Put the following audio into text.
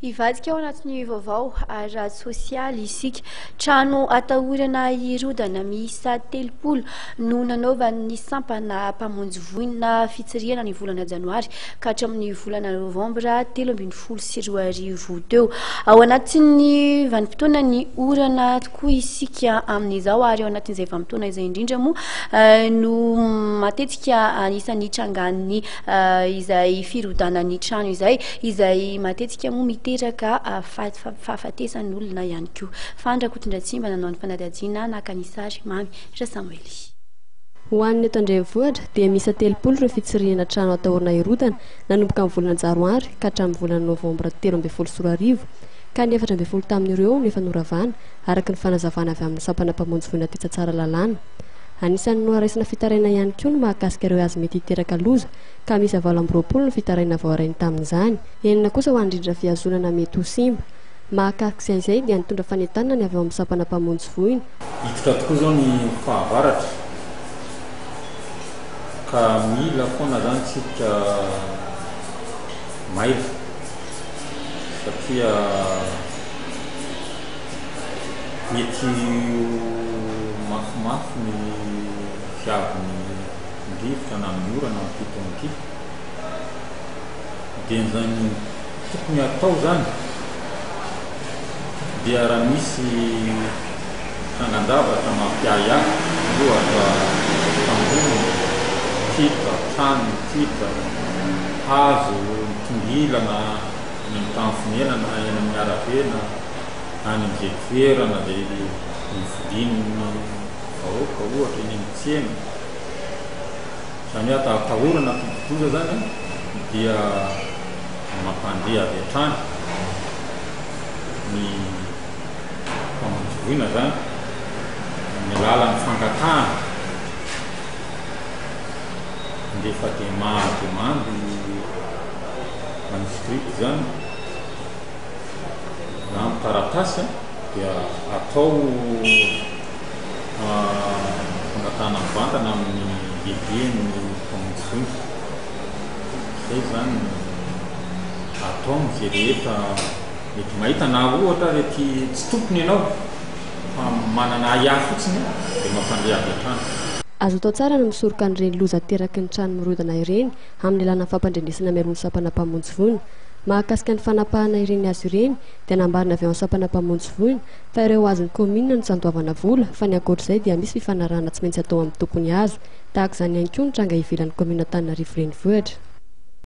Hivadika ao anatin'ny vaovao ara-tsosialy isika. Trano atahorana hirodana miisa 30 no nanaovan'ny sampana mpamonjy voina fitsirihana ny volana janoary ka hatramin'ny volana novambra 2013 teo. Ao anatin'ny vanim-potoana ny orana tokoa isika amin'izao ary ao anatin'izay vanim-potoana izay indrindra moa no matetika anisan'ny trangan'ny izay firodanan'ny trano izay, izay matetika moa miteraka fahafatesan'olona ihany koa. Fandra Kotondratsimba nanao ny fanadihadiana naka ny sary Mamy Rasamoely. Ho an'ny eto an-drenivohitra dia miisa 30 ireo fitsirihana trano atahorana hirodana nanomboka ny volana janoary ka hatramin'ny volana novambra 2013 ka ny 14 tamin'ireo no efa noravana araka ny fanazavana avy amin'ny sampana mpamonjy voina tetsy Tsaralalàna. Anisan'ny noharaisina fitarainana ihany koa ny mahakasika ireo hazo mety hiteraka loza ka miisa 28 ny fitarainana voarainy tamin'izany. Enina kosa ho an'ny rindrina fihazonana mety ho simba. Mahakasika izay dia nitondra fanentanana ny avy ao amin'ny sampana mpamonjy voina. Hiditra tokoa izao ny fahavaratra ka mila foana izany tsika mailo satria mety ho mafimafy ny fiavin'ny rivotra na ny orana amin'ity taona ity. Dia izany tokony hatao izany dia raha misy trangan-javatra mampiahiahy, ohatra tamboho mitifitra, trano mitifitra, hazo mitongilana eny amin'ny tany fonenana, eny amin'ny arabe na any amin'izay toerana izay nivorian'ny vahoaka ohatra eny amin'ny tsena, izany hoe atahorana hampidi-doza izany dia mampandre avy hatrany ny mpamonjy voina izany amin'ny alalan'ny fangatahana handefa demande manuscrite izany na amin'ny taratasy dia atao fangatahana mivantana amin'ny lehiben'ny mpamonjy voina. Izay izany no ataony izay rehetra mety mahita na ohatra ary aty tsy tompony ianao fa manana ahiahy fotsiny dia mampandre avy hatrany. Azo atao tsara ny misoroka an'ireny loza ateraky ny trano mirodana ireny amin'ny alalan'ny fampandrenesana mialoha ny sampana mpamonjy voina. Mahakasika ny fanapahana ireny hazo ireny dia nambarana avy ao amin'ny sampana mpamonjy voina fa ireo hazon'ny kaominina no tsy andoavana vola fa ny ankoatr'izay dia misy fifanarahana tsy maintsy atao amin'ny tompon'ny hazo. Tahaka izany ihany koa ny tranga ivelan'ny kaominina Antananarivo Renivohitra.